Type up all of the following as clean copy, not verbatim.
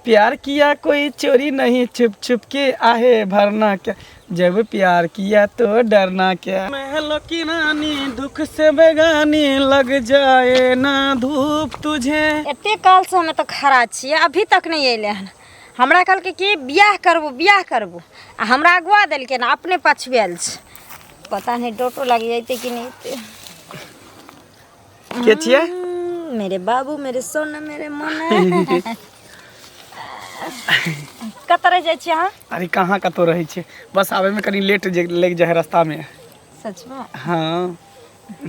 प्यार किया कोई चोरी नहीं, छुप छुप के आहे भरना क्या, जब प्यार किया तो डरना क्या। महलों की रानी दुख से बेगानी, लग जाए ना धूप तुझे। एते काल से हम एतऽ खड़ा छियै, अभी तक नहि अयलै हन। हमरा कहलकै कि बियाह करबो बियाह करबो, आ हमरा अगुआ देलकै ने, अपने पछुआयल छै। पता नहि डोटो लागि जैतै कि नहि अयतै। के छियै? मेरे बाबू, मेरे सोना, मेरे मोना। कतऽ रहि जाइ छी अहाँ? अरे कहाँ कतौ रहै छियै, बस आबैमे कनि लेट जे लागि जाइ है रास्तामे। सचमे? हँ।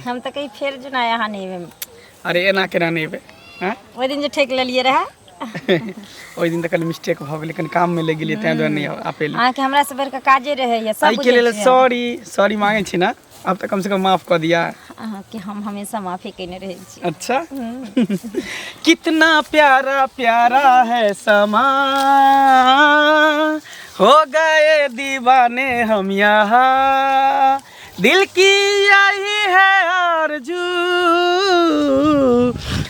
हम तऽ कहीं फेर जेना अहाँ नहि एबै। अरे एना केना नहि एबै? आँय? ओहि दिन जे ठकि लेलियै रहए। ओहि दिन तऽ कनि मिस्टेक भऽ गेलै, कनि काममे लागि गेलियै, ताहि दुआरे नहि आ पेलियै। अहाँके हमरा से बढ़िकऽ काजे रहैए सब। एहिके लेल सॉरी, सॉरी मांगै छी ने, आब तऽ कमसँ कम माफ कऽ दिया। अहाँके हम हमेशा माफी कयने रहै छी। अच्छा, कितना प्यारा प्यारा है समा, हो गए दीवाने हम यहाँ, दिल की यही है आरज़ू,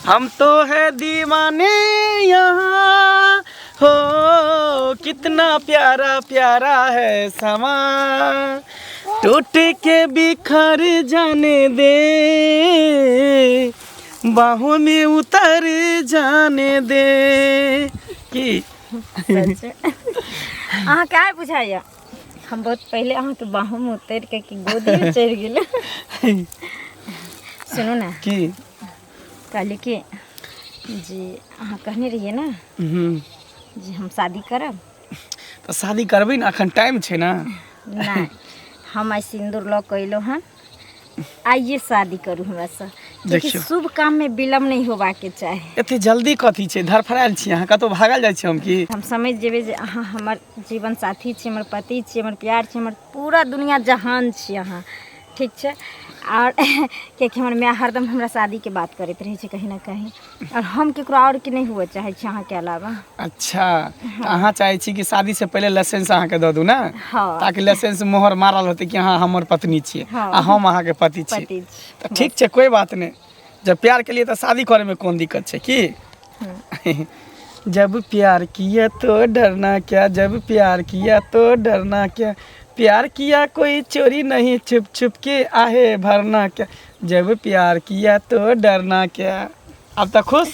हम तो है दीवाने यहाँ। हो कितना प्यारा प्यारा है समा, टूट के बिखर जाने दे, बाहों में उतर जाने दे। की अहाँके आइ बुझाइए, हम बहुत पहिले अहाँके बाहोमे उतरि के कि गोदीमे चढ़ि गेल। सुनू ने। की? कहली कि जी अहाँ कहने रहियै ने जे हम शादी करब। तऽ शादी करबै ने, अखन टाइम छै ने। नहि, हम आइ सिन्दूर लऽ कऽ अयलहुँ हन, आइए शादी करू हमरासँ, कियाकि देखियौ। शुभ काममे विलम्ब नहि होबाके चाही। एते जल्दी कथी छै? धड़फड़ायल छी अहाँ, कतहु भागल जाइ छी हम की? हम समझि जेबै जे अहाँ हमर जीवन साथी छी, हमर पति छी, हमर प्यार छी, हमर पूरा दुनिया जहान छी अहाँ, ठीक छै? आओर कियाकि हमर माय हरदम हमरा शादीके बात करैत रहै छै कहीं ने कहीं, आओर हम केकरो आओरके नहि हुअ चाहै छी अहाँके अलावा। अच्छा, तऽ अहाँ चाहै छी कि शादीसँ पहिले लाइसेंस अहाँके दऽ दू ने? हँ। ताकि लाइसेंस मोहर मारल होतै कि अहाँ हमर पत्नी छियै। हँ। आ हम अहाँके पति छी। पति छी। तऽ ठीक छै, कोइ बात नहि, जब प्यार केलियै तऽ शादी करैमे कोन दिक्कत छै? की जब प्यार किया तो डरना क्या, जब प्यार किया तो डरना क्या, प्यार किया कोई चोरी नहीं, छुप छुप के आहे भरना क्या, जब प्यार किया तो डरना क्या। अब तऽ खुश?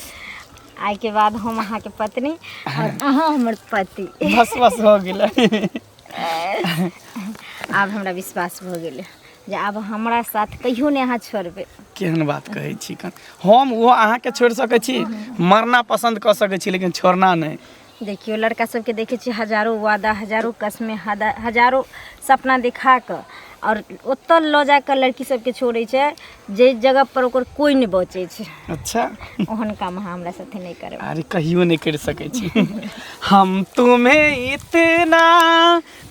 आइके बाद हम अहाँके पत्नी आओर अहाँ हमर पति। बस बस, हो गेलै। आब हमरा विश्वास भऽ गेलै जे आब हमरा साथ कहियो नहि अहाँ छोड़बै। केहन बात कहै छी कन, हम ओ अहाँके छोड़ि सकै छी? मरना पसन्द कऽ सकै छी, लेकिन छोड़ना नहि। देखियौ, लड़का सबके देखै छी हजारो वादा, हजारो कसमे, हजारो सपना देखा कऽ आओर ओतऽ लऽ जा कऽ लड़की सबके छोड़ै छै जे जगह पर ओकर कोइ नहि बचै छै। ओहन काम अहाँ हमरा साथे नहि करबै। अरे कहियो नहि करि सकै छी। हम तुम्हें इतना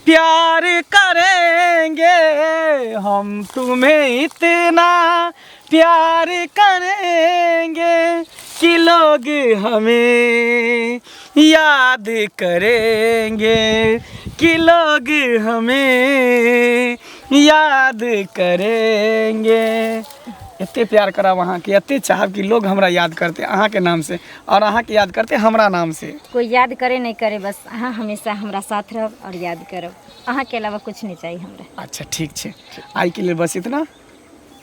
प्यार करेंगे, हम तुम्हें इतना प्यार करेंगे कि लोग हमें याद करेंगे, कि लोग हमें याद करेंगे। एते प्यार करब अहाँके, एते चाहब कि लोग हमरा याद करते अहाँके नाम से और अहाँके याद करते हमरा नाम से। कोई याद करे नहीं करे, बस अहाँ हमेशा हमरा साथ रहब और याद करब। अहाँके अलावा कुछ नहीं चाहिए हमरा। अच्छा, ठीक छै, आइके लेल बस इतना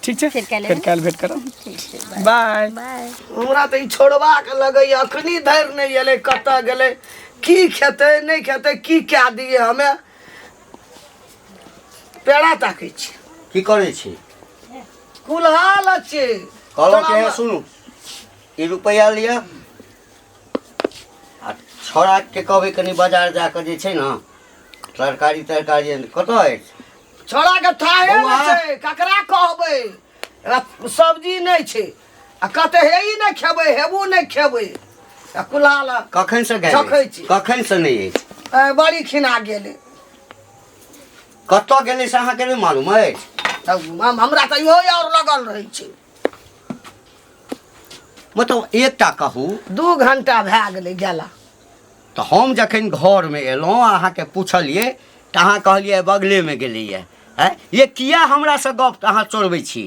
ठीक छै। फेर काल्हि। फेर काल्हि भेट करब। ठीक छै, बाय बाय। हमरा तऽ ई छोड़बाक लगैए, अखनी धरि नहि एलै, कतऽ गेलै, की खेतै नहि खेतै, की कए दियै। हमे पेड़ा ताकै छी। की करै छी? कुल्हाल अछि। कहलहुँ कि हे सुनू, ई रुपैआ लिअ आ छौड़ाके कहबै कनि बाजार जा कऽ जे छै ने तरकारी तरकारी आनि- कतऽ अछि? छौड़ाके थाहे नहि बौआ। छै, ककरा कहबै? एकरा सब्जी नहि छै आ कहतै हे ई नहि खेबै, हेबू नहि खेबै आ कुल्हाल कखन से गेल झखै अछि? छी। कखन से नहि अछि? ए, बड़ी खिना गेलै। कतऽ गेलै से अहाँके नहि मालूम अछि? तब हमरा तऽ इहो आओर लगल रहै छै। मतलब एकटा कहू। 2 घंटा भए गेलै गेला। तऽ हम जखन घरमे एलहुँ, अहाँके पुछलियै तऽ अहाँ कहलियै बगलेमे गेलैए। आँय ये, किया हमरासँ गप अहाँ चोरबै छी?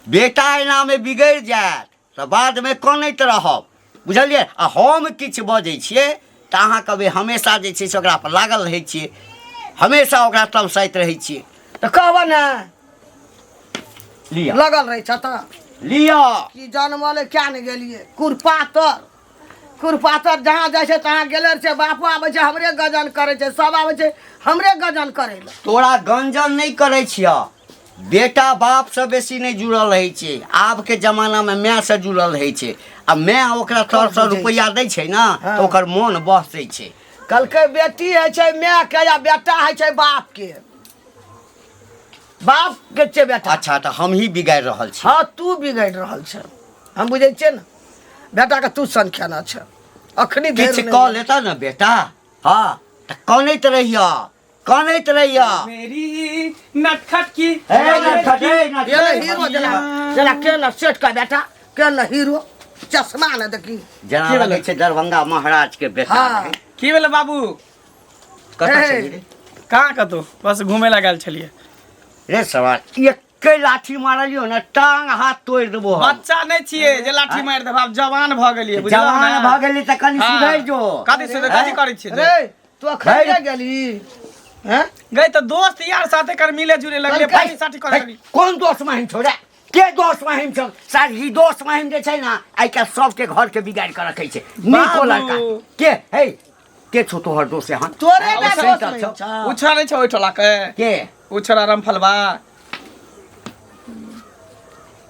बेटा एनामे बिगड़ि जायत तऽ बादमे कनैत रहब। बुझलियै आ हम किछु बजै छियै तऽ अहाँ कहबै हमेशा जे छै से ओकरापर लागल रहै छियै हमेशा ओकरा तमसाइत रहै छियै तऽ कहबह ने लिअ लगल रहै छ तऽ लिअ कि जनमले क्या ने गेलियै कुरपातर कुरपातर जहाँ जाइ छै तहाँ गेले छै बापो आबै छै हमरे गजन करै छै सब आबै छै हमरे गजन करै लए तोरा गंजन नहि करै छियह बेटा बापसँ बेसी नहि जुड़ल रहै छै आबके जमानामे मायसँ जुड़ल रहै छै आ माय ओकरा तरसँ रुपैआ दै छै ने तऽ ओकर मोन बसै छै कहलकै बेटी होइ छै मायके या बेटा होइ छै बापके बापके छै बेटा अच्छा तऽ हमही बिगाड़ि रहल छी हँ तू बिगड़ि रहल छ हम बुझै छियै ने बेटाके तू सन खेना छ अखनी धरि किछु नहि कऽ लेता ने बेटा हँ तऽ कनैत रहिय कनैत रहिय मेरी नटखट की हे नटखट, हे नटखट। ये ले हीरो जेना जेना के न सेट का बेटा के न हीरो चश्मा ने देखी जेना की लगै भेलै? छै दरभंगा महाराज के बेटा हाँ। रहै। की भेलै बाबू कतऽ हे। छलियै रे? कहाँ कतौ बस घूमे लए गेल छलियै रे सवाल एके लाठी मारलियो ने टांग हाथ तोड़ि देबो हम बच्चा नहि छियै जे लाठी मारि देब आब जवान भऽ गेलियै बुझलहुँ जवान ने? भऽ गेली तऽ कनि हाँ। सुधरि जो कथी सुधरि कथी करै छियै रे तू अखन भाइ। ने गेली हैं गई तऽ दोस्त यार साथे कर मिले जुले लगले कहलकै, पार्टी साटी करे लगली कोन दोस्त महिम छौ रे के दोस्त महिम छौ सार ई दोस्त महिम जे छै ने आइ काल्हि सबके घर के बिगाड़ि कऽ रखै छै नीको बाबू। लड़का के हे के छौ तोहर दोस्त एहन तोरे ओ ना सेंटर दोस्त छौ। नहि छौ। उ छोड़ा नहि छै ओहि टोला के के उ छोड़ा रामफलबा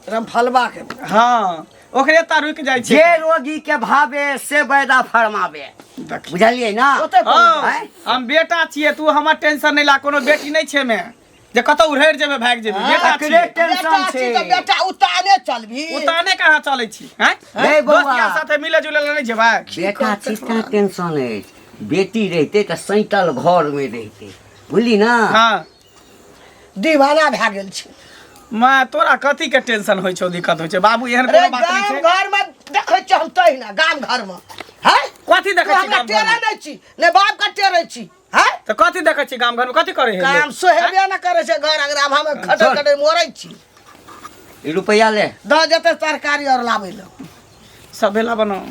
रमफलबा के हाँ ओकरे ता रुकि जाइ छै जे रोगी के भावे से बैदा फरमावे देखी। बुझलियै ना ओतै हाँ, आँय? हम बेटा छियै तू हमर टेंशन नहि ला कोनो बेटी नहि छै मे जे कतौ उड़ैर जेबै भागि जेबै बेटा तकरे छियै टेंशन बेटा छी छै तऽ बेटा उताने चलबी उताने कहाँ चलै छी हैं रे बौआ। दोस्त यार साथे मिले जुले लए नहि जेबै बेटा छी तें टेंशन अछि बेटी रहिते तऽ सैतल घरमे रहिते बुझली ना हाँ दीवाना भए गेल छै माँ तोरा कथी के टेंशन होइ छौ दिक्कत होइ छै बाबू एहन अरे कोनो बात नहि गाम छै घर में देखै छियै हम तहिना गाम घर में हैं कथी देखै तू छी हमरा गाम टेरै घरमे नहि छी ने बाप के टेरै छी हैं तऽ कथी देखै छी गाम घरमे कथी करै है काम सोहेबे ने करै छै घर अगरा हम खटै खटै मरै छी ई रुपैआ ले दऽ जेतै तरकारी आओर लाबै लए सब भेला बनाउ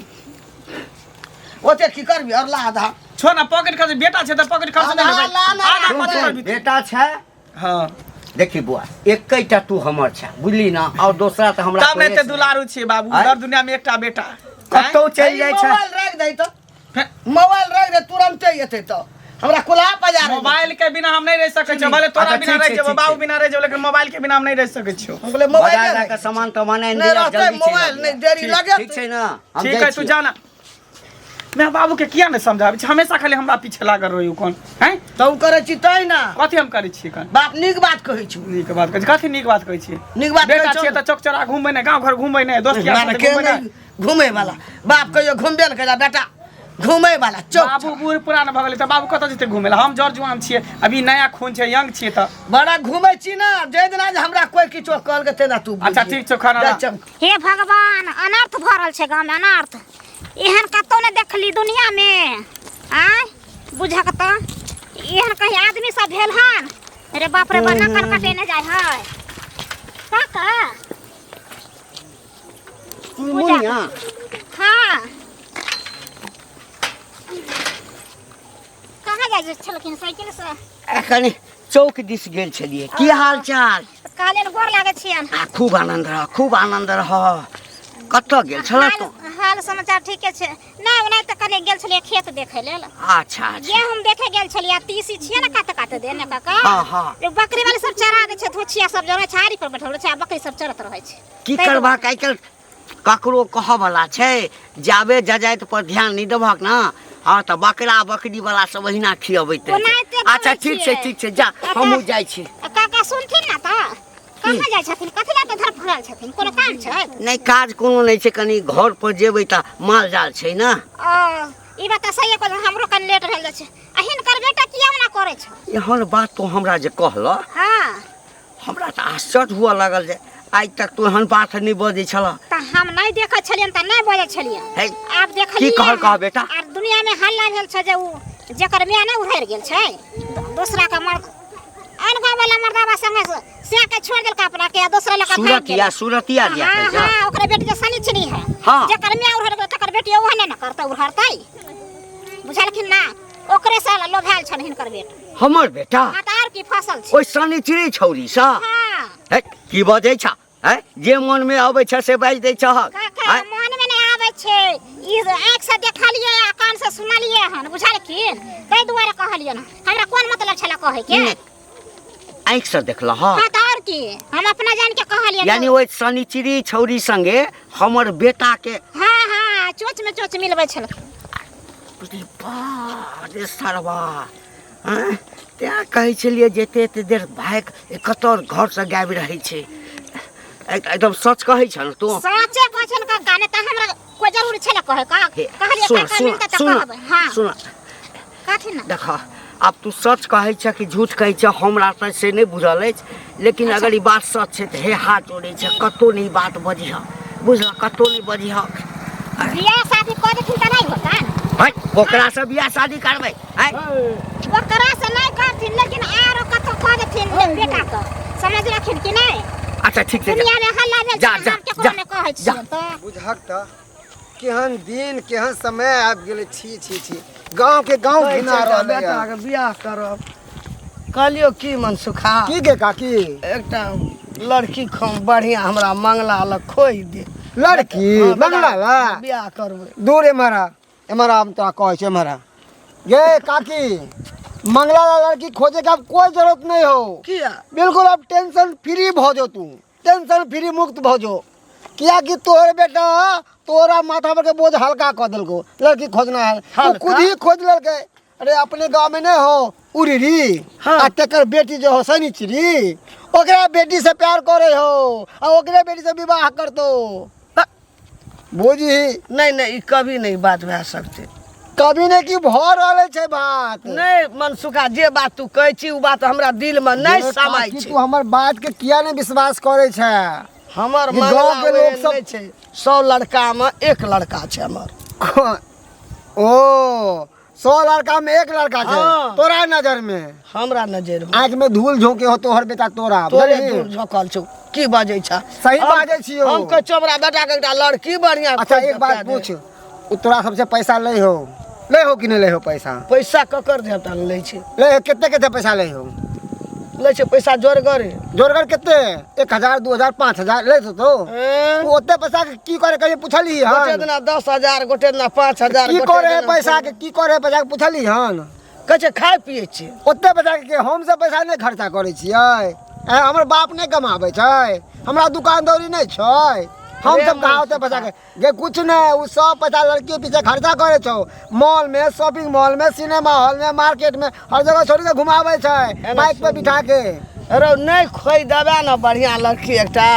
ओते की करबी आओर ला आधा छो ना पॉकेट खर्च बेटा छै तऽ पॉकेट खर्च नहि आधा लेबै ला ना, आधा सुन, कथी सुन, करबी बेटा छै हँ देखी बुआ एकैटा तू हमर छै बुझली ना और दोसरा तऽ हमरा तब नहि कोइ तऽ अछि दुलारू छियै बाबू आँय? दर दुनिया में एकटा बेटा कतौ चलि जाइ छै मोबाइल राखि दै तऽ फेर मोबाइल राखि दे तुरन्ते एतै तऽ हमरा कुल्हा पजार मोबाइल के बिना हम नहीं रह सकै छियै भले तोरा अच्छा, बिना ठीक रह छै, जेबो ठीक बाबू छै। बिना रह जेबो लेकिन मोबाइल के बिना हम नहीं रह सकै छियो हम कहलियै मोबाइल बाजार जाके सामान तमान आनि नहि दिअ रहतै जल्दी चलि मोबाइल आबिअ। नहि देरी ठीक, लगत ठीक छै ना हम ठीक जाइ है तू छियौ। जाना मैं बाबू के किया नहीं समझाबै छी हमेशा खाली हमरा पीछे लागल रही कोन हैं तू करै छी तै ना कथी हम करै छियै कन बाप नीक बात कहै छी नीक बात कहै छी कथी नीक बात कहै छियै नीक बात बेटा कहै छौ छियै तऽ चौक चौरा घुमबै नहि गाँव घर घुमबै नहि दोस्त यार माने साथे के घुमबै नहि नहि घूमे वाला बाप कहियो घूमबे ने करै बेटा घूमे वाला चौक बाबू बूढ़ पुरान भऽ गेलै तऽ बाबू कतऽ जेतै घुमै लए हम जर जुआन छियै अभी नया खून छै यंग छियै तऽ बड़ा घूमे छी ना जे दिना जे हमरा कोई किछो कहलकै तेना तू अच्छा, ठीक छौ, खाना ला। हे भगवान अनर्थ भऽ रहल छै गाँवमे अनर्थ एहन कतौ नहि देखली दुनियामे आँय बुझक तऽ एहन कहीं आदमी सब भेल हन अरे बाप रे बा नकल कटेने जाइ है काका मुनिया हाँ कहाँ जाइ छलखिन साइकिल से एखन चौक दिस गेल छलियै की हाल चाल कहलियनि गोर लागै छियनि आ खूब आनन्द रह खूब आनन्द रह कतऽ गेल छल हाल तू हाल समाचार ठीके छै नहि ओना तऽ कने गेल छलियै खेत देखै लेल अच्छा अच्छा गेहूँ देखे गेल छलियै तीसी छियै ने काते काते दे ने काका हाँ, हाँ। रे बकरी वाले सब चरा दै छै धोछिया सब जरै छै आरी पर बैठल रहै छै आ बकरी सब चरत रहै छै की ताहि करबाक आइ काल्हि ककरो कहऽवला छै जाबे जजाति पर ध्यान नहि देबहक ने हँ तऽ बकरा बकरी वाला सब ओहिना खियबैत रहै छै। ओनाहिते अच्छा करै ठीक छै छियै। ठीक छै जा काका- हमहूँ जाइ छी आ काका सुनथिन ने तऽ कहाँ जाइ छथिन कथी लए तऽ धरफड़ल छथिन कोनो काम छै नहि काज कोनो नहि छै कनि घर पर जेबै तऽ माल जाल छै ने ओ ई बात तऽ सही कहलहुँ हमरो कनि लेट भेल जाइ छै आ हिनकर बेटा किया ओना करै छै एहन बात तो हमरा जे कहलह हँ हमरा तऽ आश्चर्य हुअ लागल जे आइ तक तू एहन बात नहि बजै छलह तऽ हम नहि देखै छलियनि तऽ नहि बजै छलियनि हे आब देखलियै की कहल कह बेटा? आर दुनिया में हल्ला भेल छै जे उ जेकर माय नहि उधरि गेल छै दोसरा के मर्द आन गाँव वाला मर्दाबा संगे से के छोड़ देलका अपना के आ दोसरा लऽ के भागि सूरतिया गेल सूरतिया दिया हाँ कहै छै हाँ ओकरे बेटी के सनिचनी है हाँ। जेकर माय उधरि गेल तकर बेटी बेटी ओहने ने करतै उड़हरतै बुझलखिन ना ओकरे से लोभायल छनि हिनकर बेटा हमर बेटा हाँ तऽ आर की फसल छै ओहि शनिचरी छौरी सँ हाँ हे की बजै छ हैं जे मन में आबै छ से बाजि दै छहक काका आँय? मन में नहि आबै छै ई आँखि से देखलियै आ कान से सुनलियै हन बुझलखिन ताहि दुआरे कहलियनि हमरा कोन मतलब छलै कहै के आँखि से देखलह हाँ तऽ आओर की हम अपना जान के कहलियनि यानी ओहि शनिचरी छौरी संगे हमर बेटा के हाँ हाँ चोच में चोच मिलबै छलखिन अरे बा रे सरवा आँय? तेँ कहै छलियै जे एते एते देर भाइक कतऽ घरसँ गाबि रहै छै एकदम सच कहै छ ने तू साचे कहै छल काका नहि तऽ हमरा कोइ जरूरी छलै कहै का हे, कहलियै सुन काका सुन मिलतै तऽ सुन कहबै हाँ सुन कथी ने देख आब तू सच कहै छ कि झूठ कहै छ हमरा तऽ से नहि बुझल अछि लेकिन अगर ई बात सच छै तऽ हे हाथ जोड़ै छै कतहु नहि ई बात बजिह बुझल कतहु नहि बजिह बियाह शादी कऽ देथिन तऽ नहि होतनि है ओकरासँ बियाह शादी करबै है ओकरा से नहि करथिन लेकिन आरो कतौ कऽ देथिन बेटा के समझलखिन कि नहि अच्छा ठीक छै जा। दुनिया में हल्ला भेल जा, छै जा, हम केकरो जा, नहि कहै जा। छियै तऽ बुझहक तऽ केहन दिन केहन समय आबि गेलै छी छी छी गाँव के गाँव कहै घिना छै तऽ रहलै बेटाके बियाह करब कहलियौ की मनसुखा की गे काकी एकटा लड़की खम बढ़िया हमरा मंगला लग खोज दे लड़की हाँ, मंगला ला बियाह करबै दूर एम्हर आ एम्हर आ, हम तोरा कहै छियौ एम्हर आ गे काकी मंगला ला लड़की खोजे के अब कोई जरूरत नहीं हो किया बिल्कुल अब टेंशन फ्री भऽ जो तू टेंशन फ्री मुक्त भऽ जो कियाकि तोहर बेटा तोरा माथा पर के बोझ हल्का कऽ देलको लड़की खोजना है ओ हल्का? खुद ही खोज लेलकै अरे अपने गांव में नहीं हो उरीरी हाँ। आ तेकर बेटी जो हो शनिचरी ओकरा बेटी से प्यार करे हो आ ओकरे बेटी से विवाह करतो बुझी नहीं नहीं ई कभी नहीं बात भए सकते कभी ने की भऽ रहल छै बात नहीं मनसुखा जे बात तू कहै छी ओ बात हमरा दिल में नहीं ये समाय काकी, छै तू हमर बात के किया नहीं विश्वास करे छै हमर ई मंगला गाँव के लोग ओहन सब- नहि छै 100 लड़का में एक लड़का छै हमर ओ 100 लड़का में एक लड़का छै हाँ। तोरा नजर में हमरा नजर में आँख में धूल झोंके हो तोहर बेटा तोरा तोरे बुझलही? दूर झोकल छौ की बजै छ सही बाजै छियौ। हम कहै छियौ हमरा बेटा के एकटा लड़की बढ़िया अच्छा खोजि एक कऽ बात पिया दे। पूछ उ तोरा सबसे पैसा लै हो लै हो कि नहीं लै हो पैसा पैसा ककर देता लै छै लै हो कते कते पैसा लै हो लै छै पैसा जोरगरे जोरगर कते 1000 2000 5000 लै छौ तो ए? तू ओते पैसा के की करे कहियो पूछली गोटे हन दिना 10,000 गोटे दिना 5,000 की गोटे करे है दिना पैसा के की करे है पैसा के पूछली हन कहै छै खाइ पियै छियै ओते पैसा के हम सब पैसा नहि खर्चा करै छियै ऐं हमर बाप नहि कमाबै छै हमरा दुकान दौरी नहि छै हम रे सब कहाँ ओते पैसा के गे कुछ नहि ओ सब पैसा लड़की के पीछे खर्चा करै छौ मॉल में शॉपिंग मॉल में सिनेमा हॉल में मार्केट में हर जगह छोड़ी के घुमाबै छै बाइक पे बिठा के रौ नहि खोइ देबै ने बढ़िआँ लड़की एकटा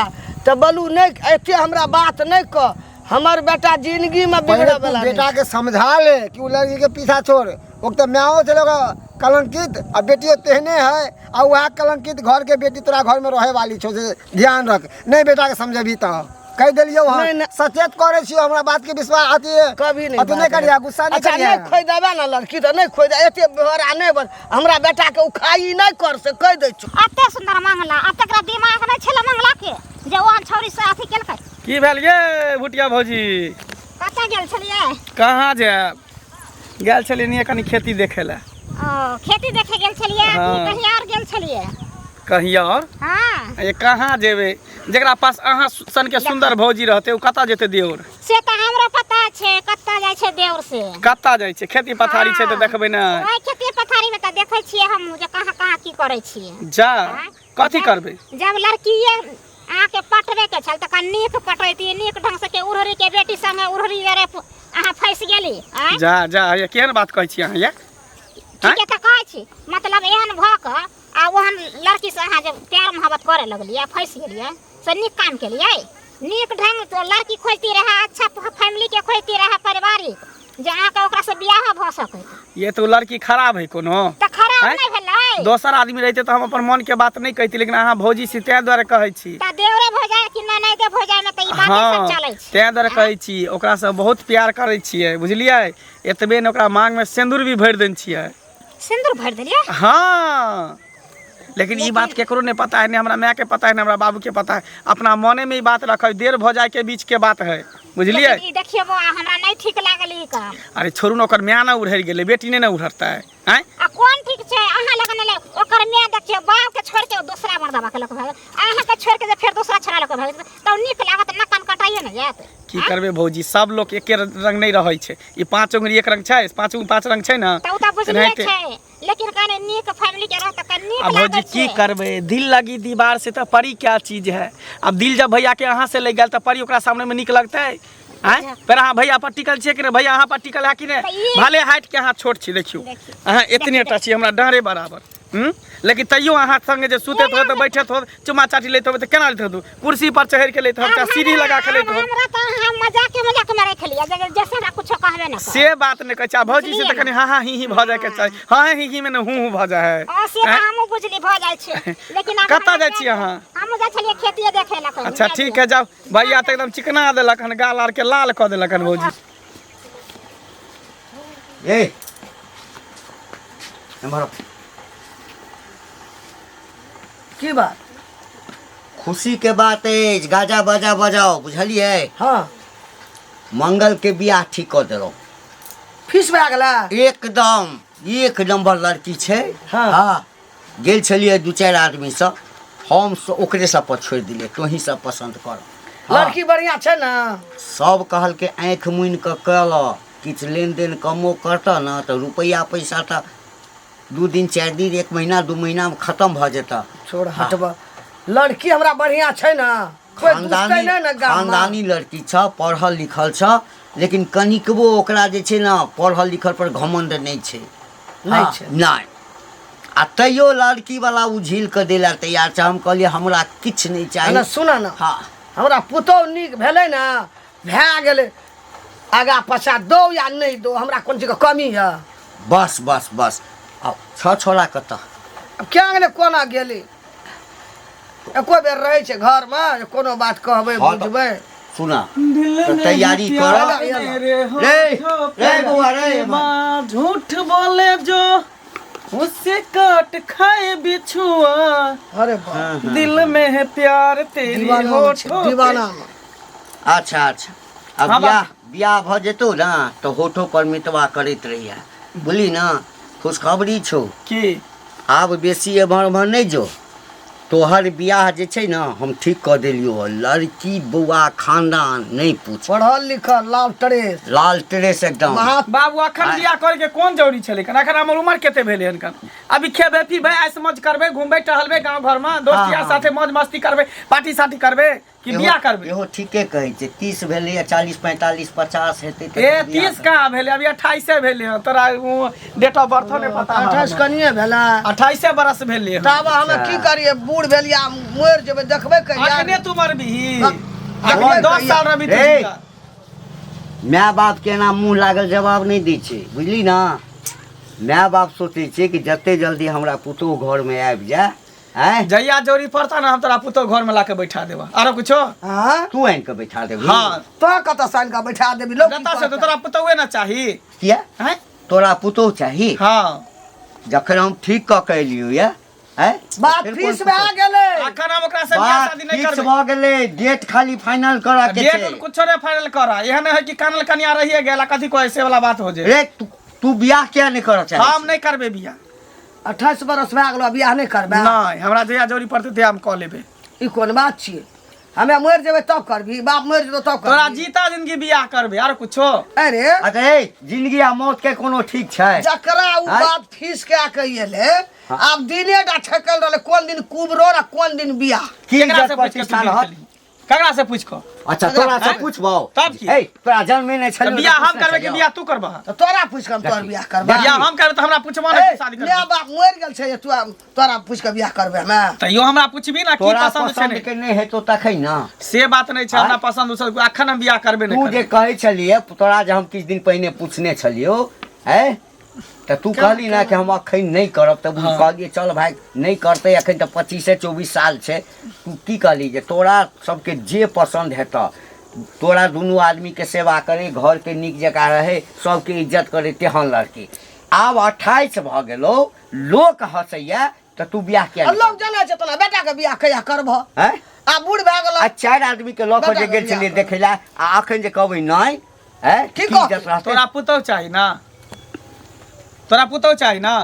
तऽ बोलू नहि एते हमरा बात नहि कह हमर बेटा जिंदगीमे पहिले बिगड़ऽ तू वला नहि बेटा के समझा ले कि उ लड़की के पीछा छोड़ ओक तऽ मायो छलै ओकर कलंकित आ बेटियो तेहने है आ वएह कलंकित घर के बेटी तोरा घर में रहे वाली छौ से ध्यान रख नहीं बेटा के समझेबी तऽ कहि देलियौ हँ नहीं, नहीं। सचेत करै छियौ हमरा बात के विश्वास अथी कभी नहीं अथी नहीं बात करिया गुस्सा नहीं अच्छा करिया नहीं खोइ देबै ने लड़की तऽ नहि खोइ दे एते बेहरा नहि बन हमरा बेटाके ओ खाइ नहि कर से कहि दै छौ एते सुंदर मंगला आ तकरा दिमाग नहि छलै मंगला के जे ओहन छौरी से अथी केलकै की भेल ये भुटिया भौजी कतऽ गेल छलियै कहाँ जायब गेल छलियै कनि खेती देखै लए ओ खेती देखे गेल छलियै कि हाँ। कहीं और गेल छलियै कहीं और हाँ ये कहाँ जेबै जकरा पास अहाँ सनके सुन्दर भौजी रहतै ओ कतऽ जेतै देउर से तऽ हमरो पता छै कतऽ जाइ छै देउर से कतऽ जाइ छै खेती पथारी छै तऽ देखबै ने ओहि खेती पथारी में तऽ देखै छियै हम जे कहाँ कहाँ की करै छियै जा कथी करबै जब लड़कीए अहाँके पटबै के छल तऽ कनि नीक पटैती नीक ढंग से के उड़हरी के बेटी संगे उड़हरी रे अहाँ फँसि गेली आँय जा जा ये केहन बात कहै छी अहाँ ये ठीके तऽ कहै छी मतलब एहन भऽ कऽ आ ओहन लड़की से अहाँ जे प्यार मोहब्बत करे लगलियै फँसि गेलियै से नीक काम केलियै नीक ढंग से लड़की खोजती रहए अच्छा फैमिली के खोजती रहए पारिवारिक जे अहाँके ओकरा से बियाह भऽ सकै ये तो लड़की खराब है कोनो तऽ खराब आँय? नहि भेलै दोसर आदमी रहिते तऽ हम अपन मन के बात नहि कहिती लेकिन अहाँ भौजी छी ताहि दुआरे कहै छी तऽ देवरे भऽ जाय कि ननैदे भऽ जाय मे तऽ ई बाते सब हँ चलै छै ताहि दुआरे कहै छी ओकरासँ बहुत प्यार करै छियै बुझलियै एतबे ने ओकरा मांग मे सिन्दूर भी भरि देने छियै सिन्दूर भरि देलियै हँ लेकिन ई बात केकरो नहीं पता है, नहीं हमरा माय के पता है, नहीं हमरा बाबू के पता है। अपना मने में ई बात रखै, देर भऽ जाय के बीच के बात है, बुझलियै? लेकिन ई देखियौ बौआ, हमरा नहीं ठीक लागल ई काम। अरे छोड़ू ने, ओकर माय ने उड़हरि गेलै, बेटी नहि ने उड़हरतै। आँय, आ कोन ठीक छै अहाँ लगन ले ओकर माय? देखियौ, बाप के छोड़ के दोसरा मर्दबा के लऽ के भागल, अहाँ के छोड़ के जे फेर दोसरा छोड़ा लऽ के भागल, तब नीक लागत? न कान कटाइए ने जायत। की करबै भौजी, सब लोक एके रंग नहि रहै छै। ई पाँच उंगली एक रंग छै? पाँच उंगली पाँच रंग छै ने? तऽ ओ तऽ बुझलिए एनाहिते। छै, लेकिन कने नीक फैमिली के रहत तऽ नीक आ भौजी, लागै की छै। करबै, दिल लगी दीवार से तऽ परी क्या चीज है। अब दिल जब भैया के अहाँ से लग गेल तऽ परी ओकरा सामने में नीक लगतै? आँय, फेर अहाँ भैया पर टिकल छियै कि नहि? भैया अहाँ पर टिकल है कि नहि? तऽ ई- भले हाइट के अहाँ छोट छी, देखियौ, देखियौ। अहाँ एतने टा छी, हमरा डाँरे बराबर हूँ, लेकिन तैयो अहाँ संगे जे सुतैत हो तऽ बैठैत हो, चुमा चाटी लैत होबै तऽ केना लैत होतू? कुर्सी पर चढ़ि के लैत हो चाहे सीढ़ी लगा के लैत हो। हमरा तऽ अहाँ मजाके मजाक में राखि लिअ, जैसे हमरा कुछो कहबे न करब। से बात नहि कहै छै। आ भौजी से तऽ कनि हाँ हाँ ही ही भऽ जायके चाही। हाँ हाँ ही ही में ने हूँ हूँ भऽ जाइ है। ओ से तऽ हमहूँ बुझली, भऽ जाइ छै, लेकिन आब कतऽ हमरा जाइ छी अहाँ? हमहूँ जाइ छलियै खेतिए देखै लए कहीं। अच्छा ठीक है, जाउ। भैया तऽ एकदम चिकना देलक हन, गाल आर के लाल कऽ देलक हन भौजी। ए, एम्हर आउ। की बात? खुशी के बात अछि, गाजा बाजा बजाओ, बुझलियै? हाँ। मंगल के बियाह ठीक कऽ देलहुँ। फीस भए गेलै? एकदम एक नंबर लड़की छै। हाँ। हाँ, गेल छलियै दू चारि आदमीसँ, हम ओकरे सब पर छोड़ि देलियै, तोही सब पसन्द कर। हाँ। लड़की बढ़िआँ छै ने? सब कहलकै आँखि मुनि कऽ कऽ लऽ, किछु लेनदेन कमो करतऽ ने तऽ रुपैआ पैसा तऽ 2 दिन 4 दिन 1 महीना 2 महीनामे खतम भऽ जेतऽ। छोड़ हटब, लड़की हमरा बढ़िआँ छै ने? कोइ दुष्टै खानदानी नहि ने गाममे? खानदानी लड़की छ, पढ़ल लिखल छ, लेकिन कनिकबो ओकरा जे छै ने पढ़ल लिखल पर घमंड नहि छै। नहि हाँ, छै। नहि, आ तैयो लड़की वाला उझिल कऽ दै लए तैयार छै। हम कहलियै हमरा किछु नहि चाही। ने सुन ने। हाँ। हमरा पुतहु नीक भेलै ने, भए गेलै। आगा पाछा दौ या नहि दौ, हमरा कोन चीजके कमी यऽ? बस बस बस। आ छ छोड़ा कतऽ? आब क्या गेलै, कोना गेलै? एको बेर रहै छै घरमे जे कोनो बात कहबै? हाँ तऽ- बुझबै। सुना तऽ तैयारी कर। मेरे रे, होठों रे पे बौआ, रे। माँ झूठ बोले जो उससे काट खाए बिछुआ। अरे बाप, दिल में है प्यार तेरे दीवाना मे छै, होठों पे। दीवाना मे। अच्छा अच्छा, आब हाँ, बियाह बियाह भऽ जेतौ ने तऽ होठो पर मितवा करैत रहिहे, बुझली ने? खुशखबरी छौ। की? आब बेसी एम्हर ओम्हर नहि जो। तोहर बियाह जे छै ने हम ठीक कऽ देलियौ हँ। लड़की बौआ खानदान नहि पूछ, पढ़ल लिखल, लाल ट्रेस। लाल ट्रेस एकदम। महा बाबू, अखन बियाह करे के कोन जरूरी छलै? अखन हमर उमर कते भेलै हन? अभी खेबै पीबै, ऐश मौज करबै, घूमबै टहलबै गाँव घर में, दोस्त यार साथे मौज मस्ती करबै, पार्टी सार्टी करबै, कि बियाह करबै? इहो ठीके कहै छै। 30 भेलैए, 40 45 50 हेतै तऽ ए बियाह 30 कहाँ भेलै? अभी 28 भेलै हन। तोरा डेट ऑफ बर्थ नहि पता? 28 कनिए भेलै। 28 बरस भेलै हन। तब हम की करियै? बूढ़ भेलियै, मरि जेबै, देखबै कहिया। अखने तू मरबिही? हाँ, अखने देखबै 10 कहिया। साल रहबी तू रे। जिंदा। माय बाप के एना मुँह लागल जवाब नहि दै छै, बुझली ने? माय बाप सोचै छै कि जते जल्दी हमरा पुतोहु घरमे आबि जाय। आँय, जहिया जरूरी पड़ता ने, हम तोरा पुतोह घर में लाके बैठा देबा। आरो कुछो? हाँ। तू आनि कऽ बैठा देबही? हाँ। तो कतऽ से आनि कऽ बैठा देबी? लोक की जतऽ से तो कहतै? तोरा पुतोहे ना चाही। किया? हैं? तोरा पुतोहु चाही? हाँ। जखन हम ठीक कऽ के एलियौ ये, आँय, बात फेर कोन फीस भए पुतोहु? गेलै। अखन हम ओकरा से बियाह बात शादी नहीं फिक्स करबै। भऽ गेलै, डेट खाली फाइनल करऽ के डेट छै। कुछो नहीं फाइनल कर। एहन है कि कानल कनिया रहिए गेल आ कथी कहै से वाला बात हो जाए। रे, तू तू बियाह किया नहि करऽ चाहै हम छी? नहीं करबै बियाह। 28 बरस भए गेलो, बियाह नहि करबै? नहीं, हमरा जहिया जरूरी पड़तै तहिया हम कऽ लेबै। ई कोन बात छियै? हमे मरि जेबै तब करबी? बाप मरि जेतौ तब तोरा करबी? जीता जिंदगी बियाह करबै, आर कुछो? अरे। अच्छा ए, जिंदगी आ मौत के कोनो ठीक छै? जकरा उ आँय? बात फीस कए के एलै, आब दिने टा ठेकल रहलै, कोन दिन कुबरो आ कोन दिन बियाह। की केकरा इज्जत से पूछि के तू प्रतिष्ठा दिन रहत? खेलही? ककरा से पूछि कऽ? अच्छा, तोरा से आँय? पूछबौ? तब की? ए, तोरा जन्मे नहि तऽ छलियौ बियाह तऽ हम पूछने करबै कि छलियौ? बियाह तू करबह? तऽ तोरा पूछि कऽ हम तोहर बियाह करबै? बियाह हम करबै तऽ हमरा पूछबह ने ए, कि शादी माय करबै? बाप मरि गेल छै जे तू तोरा पूछि कऽ बियाह करबै हमे? तैयो हमरा पूछबी ना की तोरा पसंद छै। पसंद नहि के नहि हेतौ तखन ने। से बात नहि छै, हमरा पसंद उसंद अखन हम बियाह करबै नहि तू जे करबै। कहै छलियै, तोरा जे हम किछु दिन पहिने पूछने छलियौ, आँय, तऽ तू कहली ने कि हम अखन नहि करब, तऽ हम कहलियै चल भाय, नहि करतै अखन तऽ 25 24 साल छै। तू की कहली जे तोरा सबके जे पसन्द हेतऽ, तोरा दुनू आदमीके सेवा करे, घरके नीक जकाँ रहै, सबके इज्जत करे, तेहन लड़की। आब 28 भऽ गेलौ, लोक हँसैया तऽ तू बियाह किया आ नहि लोग जानै छै तोरा बेटाके बियाह कहिया करबह हैं आ बूढ़ भए गेल आ चारि आदमी के लऽ कऽ जे बेटाके गेल बियाह छलियै करब। देखै लए आ अखन जे कहबै नहि हैं की की कहतै? इज्जत रहतै तोरा पुतहु चाही ना तोरा पुतहु चाही ना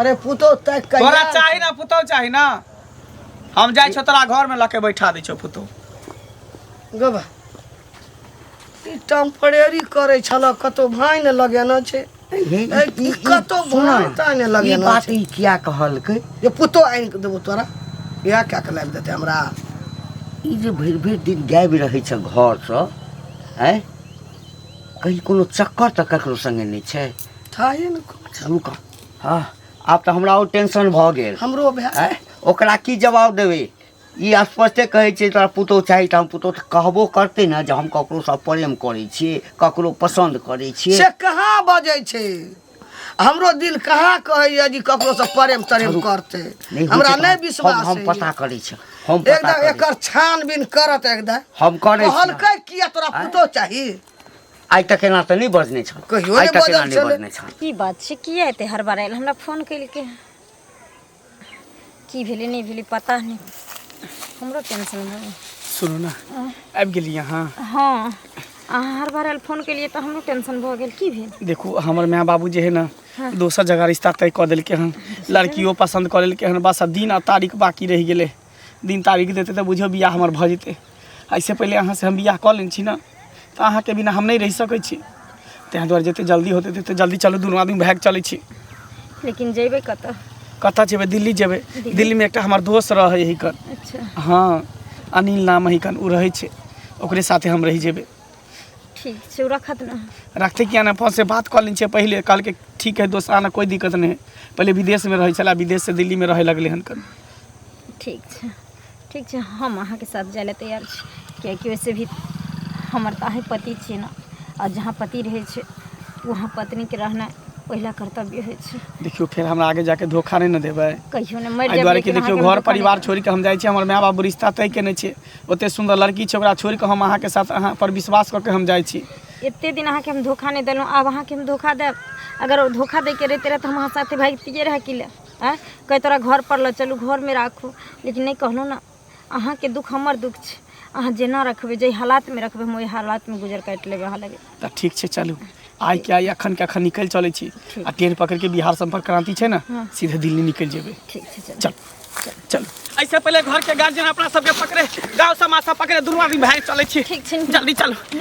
अरे पुतोह तक कहिया तोरा चाही ना पुतहु चाही ना हम जाइ छौ तोरा घर में लऽ के बैठा दै छौ पुतहु गो बा ई टेम्परेरी करै छल कतौ भाइ ने लगेने छै हे, ए, ई कतौ सुन भाइ ताइ ने ई लगेने बात छै ई किया कहलकै जे पुतोह आनि कऽ देबो तोरा बियाह कए कऽ लाबि देतै हमरा ई जे भरि भरि दिन गाबि रहै छै घरसँ आँय कहीं कोनो चक्कर तऽ ककरो संगे नहि छै थाहे ने अच्छा रुक हँ आब तऽ हमरा आओर टेंशन भऽ गेल हमरो भए आँय ओकरा की जवाब देबै ई स्पष्टे कहै छै तोरा पुतोहु चाही तऽ हम पुतोहु तऽ कहबो करतै ने जे हम ककरोसँ प्रेम करै छियै ककरो पसन्द करै छियै से कहाँ बजै छै हमरो दिल कहाँ कहैया जे ककरोसँ प्रेम तरेम करतै नहि होइ हमरा छै तऽ नहि हम- विश्वास हम होइए। पता करै छी हम पता एकदम करै एकर छानबीन करत एकदम हम करै छी कहलकै किया तोरा पुतोह चाही आइ तक एना तऽ नहि बजने छल कहियो आइ नहि तक बजल एना नहि छलै। बजने छल की बात छै किया एते हड़बड़ायल हमरा फोन केलकै की भेलै नहि भेलै पता नहि हमरो टेंशन भऽ गेल सुनू ने आबि गेली अहाँ हँ अहाँ हर बार फोन केलियै तऽ हमरो टेंशन भऽ गेल की भेल देखू हमर माय बाबू जे है ने दोसर जगह रिश्ता तय कऽ देलकै हन लड़कियो पसन्द कऽ लेलकै हन बस आब दिन आ तारीख बाकी रहि गेलै दिन तारीख देतै तऽ बुझियौ बियाह हमर भऽ जेतै एहिसँ पहिले अहाँसँ हम बियाह कऽ लेने छी ने तऽ अहाँके बिना हम नहि रहि सकै छी ताहि दुआरे जतेक जल्दी होतै ततेक जल्दी चलू दुनू आदमी भागि चलै छी लेकिन जेबै कतऽ कतऽ जेबै दिल्ली जेबै दिल्लीमे एकटा हमर दोस्त रहै हिकन अच्छा हँ अनिल नाम हिकन ओ रहै छै ओकरे साथे हम रहि जेबै ठीक छै ओ रखत ने रखते किया ना फोन से बात कऽ लै छियै पहिले कहलकै ठीक है दोस्त आना कोई दिक्कत नहीं है पहिले विदेशमे रहै छलै विदेशसँ दिल्लीमे रहै लगलै हन कन ठीक छै ठीक छै हम अहाँके साथ जाय लए तैयार छी किएकि वैसे भी हमर तऽ अहीँ पति छियै ने आओर जहाँ पति रहै छै वहाँ पत्नीके रहनाइ पहिला कर्तव्य होइ छै देखियौ फेर हमरा आगे जाके धोखा नहि ने देबै कहियो नहि मरि एहि जायब दुआरे कि लेकिन देखियौ अहाँके हम घर धोखा नहि परिवार छोड़ि कऽ हम जाइ छी हमर माय बाप रिश्ता तय केने छै ओते सुन्दर लड़की छै ओकरा छोड़ि कऽ हम अहाँके साथ अहाँ पर विश्वास कऽ के हम जाइ छी एते दिन अहाँके हम धोखा नहि देलहुँ आब अहाँके हम धोखा देब अगर ओ धोखा दैके रहिते रहए तऽ हम अहाँ साथे भागितियै रहए कि लए आँय कहै तोरा घर पर लऽ चलू घरमे राखू लेकिन नहि कहलहुँ ने अहाँके दुख हमर दुख छै अहाँ जेना रखबै जाहि हालातमे रखबै हम ओहि हालातमे गुजर काटि लेबै अहाँ लगे तऽ ठीक छै चलू आइ के आइ अखन के अखन निकलि चलै छी आ ट्रेन पकड़ि के बिहार सम्पर्क क्रांति छै ने सीधे दिल्ली निकलि जेबै ठीक छै चलू चल चल ऐसे पहले घर के गार्जियन अपना सबके पकड़े गांव समाज सब पकड़े दुनू आदमी भागि चलै छी ठीक छै जल्दी चलू